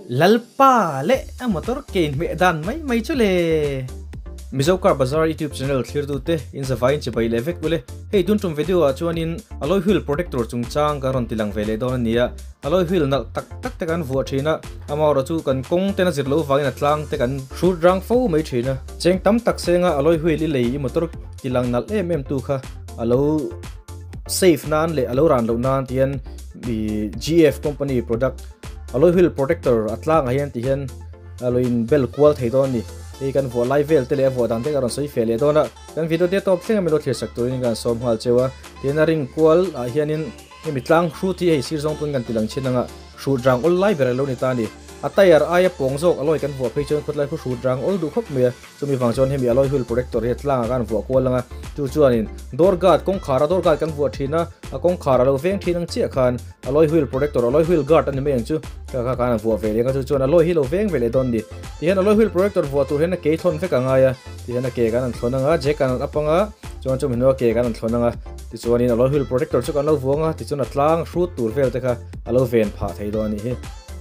Lalpa leh a motor ke inhmeh dan mai mai chu le. Mizo Car Bazaar YouTube channel thlirtute in zavaiin chibai leh vek ule. Hei tun tum video ah chuanin alloy wheel protector chungchang kan rawn tilang ve leh dawn a ni a. Alloy wheel nalh tak tak te kan vuah thin a, amaherawh chu kan kawng ten a zir loh vangin a tlang te kan hrut rang fo mai thin a. Cheng tam tak senga alloy wheel i lei i motor tilang nalh em em tu kha a lo safe nan leh a lo ran loh nan tihian GF company product alloy wheel protector a tlangah hian tihian a lo in bel kual thei dawn a ni. Hei kan vuah lai vel te leh a vuah dan te ka rawn sawi feh leh dawn a, kan video te tawp thleng a min lo thlir sak turin kan sawm nghal cheu a, tihian a ring kual ah hianin Hemi tlang hrut hi hei sir zawng pawn kan ti lang chin anga hrut rang awl lai ber a lo ni ta a ni. A tyre aia pawng zawk alloy kan vuah phei chuan khawtlai khu hrut rang awl duh khawp mai a, chumi vang chuan hemi alloy wheel protector hi a tlangah khan vuah kual anga chu chuanin door guard kawngkhar a door guard kan vuah thin a, a kawngkhar a lo veng thin ang chiah khan alloy wheel protector alloy wheel guard a ni mai ang chu kha kha khan a vuah ve leh ang a chu chuan alloy hi lo veng ve leh dawn a ni. Tihian alloy wheel protector vuah tur hian a ke thlawn vek a ngai a, tihian a ke kan han thlawn anga jack an up anga chuan chumi hnuaia ke kan han thlawn anga. Tichuanin alloy wheel protector chu kan lo vuang a, tichuan a tlang hrut tur vel te kha a lo ven phah thei dawn a nih hi.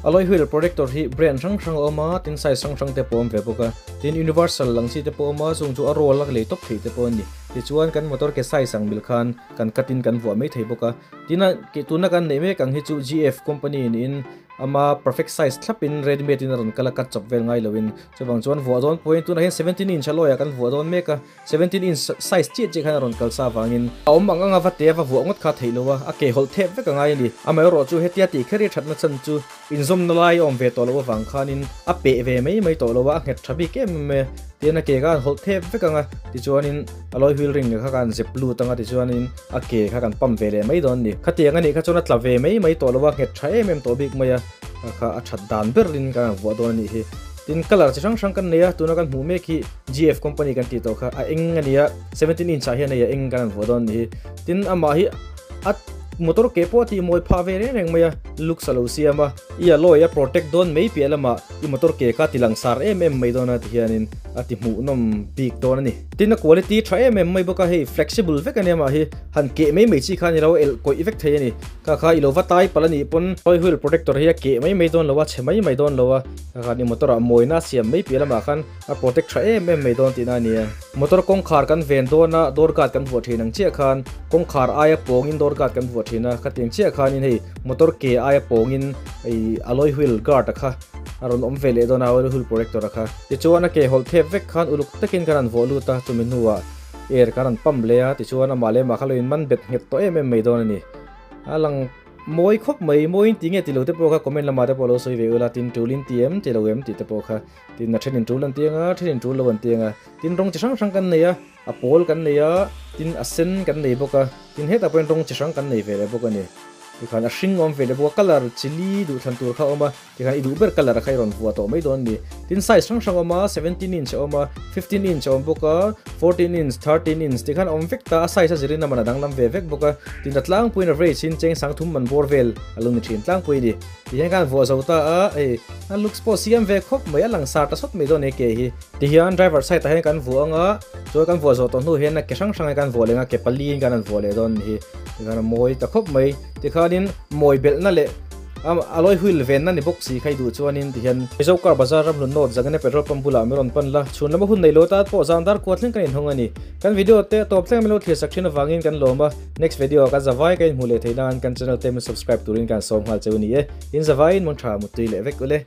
Alloy wheel protector hi brand hrang hrang a awm a, tin size hrang hrang te pawh a awm ve bawk a. Tin universal lang chi te pawh a awm a, chung chu a roll a lei tawp thei te pawh a ni. Tichuan kan motor ke size ang mil khan kan cut in kan vuah mai thei bawk a. Tin a tuna kan neih mek ang hi chu GF company niin ama perfect size thlap in ready made in a rawn kal a, cut chawp vel ngai lo in. Chuvang chuan vuah dawn pawhin tunah hian 17 inch alloy ah kan vuah dawn mek a. 17 inch size chiah chiah khan a rawn kal sa avangin a awm ang anga va te va vuah ngawt kha theih lo a, a ke hawlh thep vek a ngai a ni. Amaherawh chu hetia tih kher hi thatna chan chu inzawmna lai a awm ve tawh loh avang khanin a peh ve mai mai tawh lo a, a nghet tha bik em em e. Tihian a ke kha an hawlh thep vek ang a, tichuanin alloy wheel ring kha kan zep lut ang a, tichuanin a ke kha kan pump ve leh mai dawn a ni. Khatiang a nih kha chuan a tla ve mai mai tawh lo a, nghet tha em em tawh bik mai a, kha kha a that dan berin kan han vuah dawn a nih hi. Tin colour chi hrang hrang kan nei a, tuna kan hmuh mek hi GF company kan tih tawh kha a eng a nia, 17 inch ah hian hei a eng kan han vuah dawn a nih hi. Tin amah hi a motor ke pawh a tih mawi phah ve reng reng mai a, looks a lo siam a, i alloy a protect dawn mai piah lamah i motor ke kha ti langsar em em mai dawn a ti hianin a ti hmuhnawm bik dawn a ni. Tin a quality tha em em mai bawk a, hei flexible vek a nia mah hi, han keh mai mai chi kha a ni lo, elh kawih vek thei a ni. Kha kha i lo va tai palh a nih pawn alloy wheel protector hi a keh mai mai dawn lo a, chhe mai mai dawn lo a. Kha ni motor ah mawina a siam mai piah lamah khan a protect tha em em mai dawn tihna a ni a. Motor kawngkhar kan ven dawn a, door guard kan vuah thin ang chiah khan kawngkhar aia pawngin door guard kan vuah thin a, khatiang chiah khanin hei motor ke aia pawngin hei alloy wheel guard a kha a rawn awm ve leh dawn a, alloy wheel protector a kha. Tichuan a ke hawlh thep vek khan uluk takin kan han vuah lut a, chumi hnuah air kan han pump leh a, tichuan amah leh amah kha lo in man bet nghet tawh em em mai dawn a ni. A lang. Mawi khawp mai, mawiin ti nge ti lo te pawh kha comment lamah te pawh lo sawi ve ula, tin tulin ti em ti lo em tih te pawh kha, tin a thenin tul an ti anga, thenin tul lo an ti anga, tin rawng chi hrang hrang kan nei a, a pawl kan nei a, tin a sen kan nei bawk a, tin hetah pawhin rawng chi hrang kan nei ve leh bawk a ni. Tikhan a hring awm ve leh bawk a, colour chili duhthlan tur kha a awm a. Tikhan i duh ber colour kha i rawn vuah tawh mai dawn a ni. Tin size hrang hrang a awm a, 17 inch a awm a, 15 inch a awm bawk a, 14 inch, 13 inch tikhan a awm vek ta a, size a zirin a man a danglam ve vek bawk a. Tin a tlangpuiin average in cheng sang thum man bawr vel a lo ni thin tlangpui a ni. Tihian khan vuah zo ta a, hei a looks pawh siam ve khawp mai, a langsar ta sawt mai dawn e ke hi. Tihian driver side ah hian kan vuah ang a, chuan kan vuah zawh tawh hnu hian a ke hrang hrang hi kan vuah leh ang a, ke pali in kan han vuah leh dawn a ni hi. Tikhan a mawi ta khawp mai. Tikhanin mawi belhna leh Alloy wheel venna ni bawk si kha i duh chuanin tihian Mizo Car Bazaar ramhlun North Zangene petrol pump bulah min rawn pan la, chhun lama hun nei lo tan pawh zan dar kua thleng kan inhawng a ni. Kan video te tawp thleng min lo thlir sak thin avangin kan lawm a, next video ah kan zavai ka inhmuh leh theih nan kan channel te min subscribe turin kan sawm nghal cheu a ni e. In zavaiin mawng tha muttui leh vek ule.